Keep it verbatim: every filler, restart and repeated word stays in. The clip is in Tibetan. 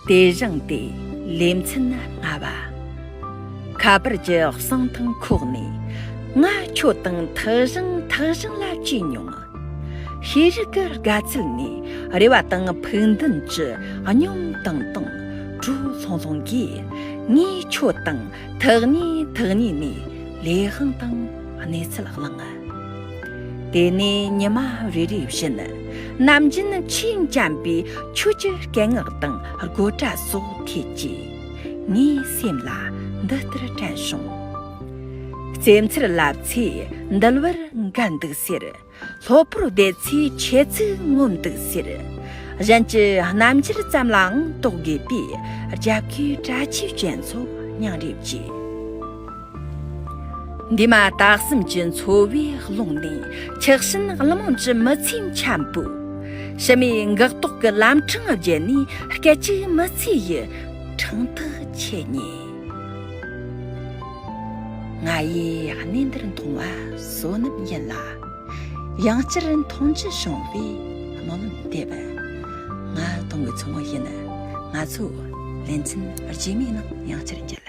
དེ་བཞིན་ཏེ། ལེ་ཚན་ལྔ་པ། ཁ་པར་གྱི་གསང་ཐང་ཁོག་ནས། ང་ཁྱོད་དང་ཐག་རིང་ཐག་རིང་ལ་བྲིས་མྱོང་། ཤེས་རིག་གི་དགའ་ཚལ་ནས། རེ་བ་དང་ཕུགས་འདུན་གྱི་སྙོམས་དང་དང་། བྲོ་ལྷུང་ལྷུང་གིས། ངས་ཁྱོད་དང་ཐག་ཉེ་ཐག་ཉེ་ནས། ལས་དབང་དང་གནས་ཚུལ་བླངས། དེ་ནས་ཉི་མ་རེ་རེ་བཞིན། ནམ་རྒྱུན་ཆེས་འཇམ་པའི་ཁྱོད་ཀྱི་སྐད་ངག་དང་དགོད་སྒྲ་སོགས་ཐོས་རྗེས། ངའི་སེམས་ལ་འདི་ལྟར་དྲན་བྱུང་། རྩེད་མཚར་ལབ་ཚེ་འདུལ་བར་འགལ་འདུག་ཟེར། སློབ་ཕྲུག་བསྡད་ཚེ་ཁྱེད་ཚོས་ངོམ་འདུག་ཟེར། གཞན་གྱི་རྣམ་འགྱུར་ཙམ་ལའང་རྟོག་དགོས་པའི་རྒྱབ་ཁུག་གྲྭ་ཆས་ཅན་ཚོ་སྙིང་རེ་རྗེ། འདས་མ་ད་གསུམ་གྱི་འཚོ་བའི་ཀློང་ནས། ཆགས་ཞེན་གླུ་མང་གྱི་མི་ཚེ་འཁྱམ་པོ། ཕྱི་མའི་འགག་ཐོག་གི་ལམ་འཕྲང་བརྒྱུད་ནས། སྐད་ཅིག་མི་ཚེ་ཡི་འཕྲང་ཐག་ཆད་ཉེ། ང་ཡི་གནས་འདིར་མཐོང་བ་བསོད་ནམས་ཡིན་ལ། ཡང་བསྐྱར་མཐོང་རྒྱུ་བྱུང་བས་སྨོན་ལམ་འདེབས། ང་དུང་གི་མཚོ་མོ་ཡིན། ང་ཚོ་ལེ་ཚན་རྗེས་མའི་ནང་ཡང་བསྐྱར་མཇལ།